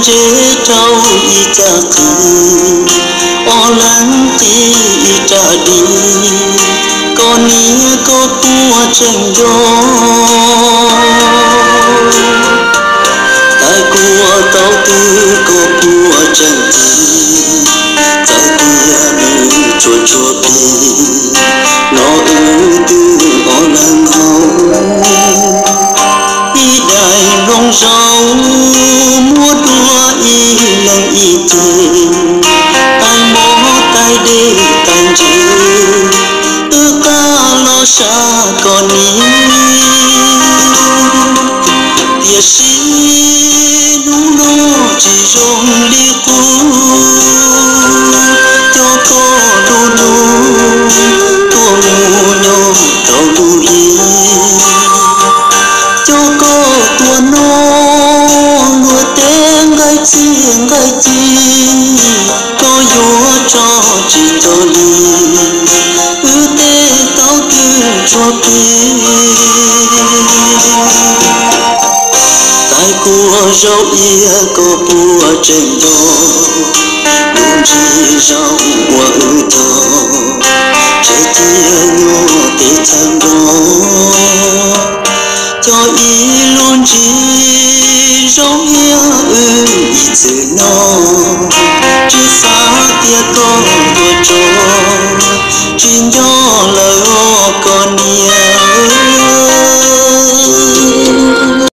tsev rau ib cag qis, ob leeg ci ib rab di, koj niam koj puas tseem nco? Tais kuas tau twg koj puas tseem ci, txawm tias nws tsuas tshuav plig los wb twb ob leeg haus. Ib daim nplooj zoo muab dua ib leeg ib ceg, tais mov tais dej tais ntses, wb qab los saib koj niam. Tiam sis hnub no tsis zoo li qub, cov koj lub hnub tuaj mus nyob rau lub hli, cov koj tuaj noj luag teb nqaij txhij nqaij ci, koj yuav tso tsis tau li, wb tej tau twb tshuav plig. Tais kuas zaum iab koj puas tseem nco lub ntsis zaum uas wb tog tsev ciaj nyuag teb chaws nplog, cov ib lub ntsis zaum iab wb ib txwm noj.